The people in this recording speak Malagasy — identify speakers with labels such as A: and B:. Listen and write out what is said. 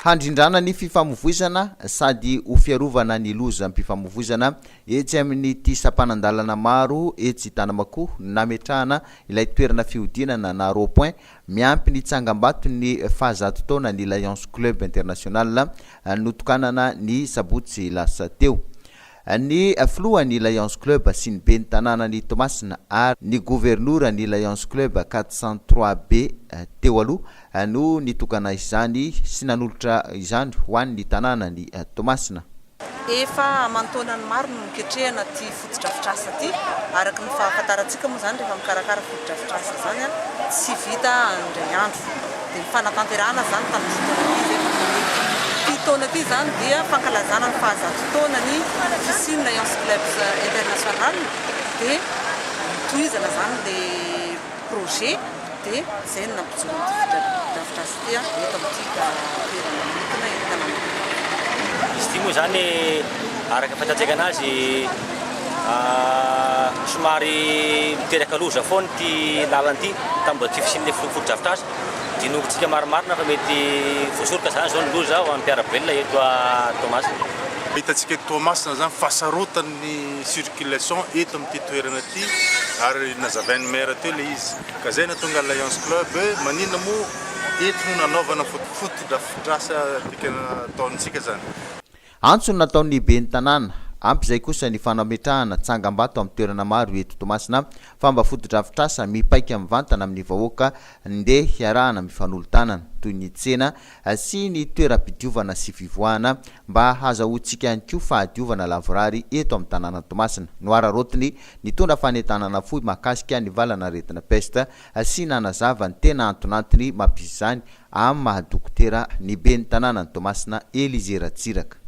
A: Handrindrana ny fifamovoizana sady ho fiarovana ny lozam-pifamovoizana etsy amin'ity sampanan-dalana maro etsy Tanamakoa nametrahana ilay toerana fihodinana na rond point miampy ny tsangambaton'ny fahazato taona ny Lions Club International notokanana ny sabotsy lasa teo. Ny filohan'ny Lions Club sy ny ben'ny tanànan'i Toamasina ary ny governoran'ny Lions Club 403 B teo aloha no nitokana izany sy nanolotra izany ho an'ny tanànan'i Toamasina.
B: Efa aman-taonany maro no niketrehana ity fotodrafitrasa ity. Araka ny fahafantarantsika moa izany rehefa mikarakara fotodrafitrasa izany tsy vita indray andro. Dia ny fanatanterahana izany tamin'ity taona ity izay vao nanomboka. Ity taona ity izany dia fankalazana ny fahazato taona ny fisian'ny Lions Clubs International dia notohizana izany ilay projet dia izay no nampijoro an'ity fotodrafitrasa ity eto amin'ity toerana manokana eto Tananarivo.
C: Izy ity moa izany araka ny fahitantsika anazy somary miteraka loza foana ity lalana ity tamin'ny mbola tsy fisian'ilay fotodrafitrasa. Dinovintsika marimarina fa mety voasoroka izany izao ny loza ho an'ny mpiara-belona eto Toamasina.
D: Hitantsika eto Toamasina izany fahasarotan'ny circulation eto amin'ity toerana ity ary nazavain'ny maire teo ilay izy ka izay nahatonga ny Lions Club hoe maninona moa eto no nanaovana fotodrafitrasa ataontsika izany.
A: Antso no nataon'ny ben'ny tanàna. Ampy izay kosa ny fanametrahana tsangambato amin'ny toerana maro eto Toamasina fa mba fotodrafitrasa mipaika mivantana amin'ny vahoaka ndeha hiarahana mifanolo-tanana toy ny tsena sy ny toeram-pidiovana sy fivoahana mba hahazahoantsika ihany koa fahadiovana lavorary eto amin'ny tanànan'i Toamasina. Noararaotiny nitondra fanentanana fohy mahakasika ny valan'aretina peste sy nanazava ny tena antonantony mampisy izany Amin'ny maha dokotera ny ben'ny tanànan'i Toamasina, Elysée Ratsiraka.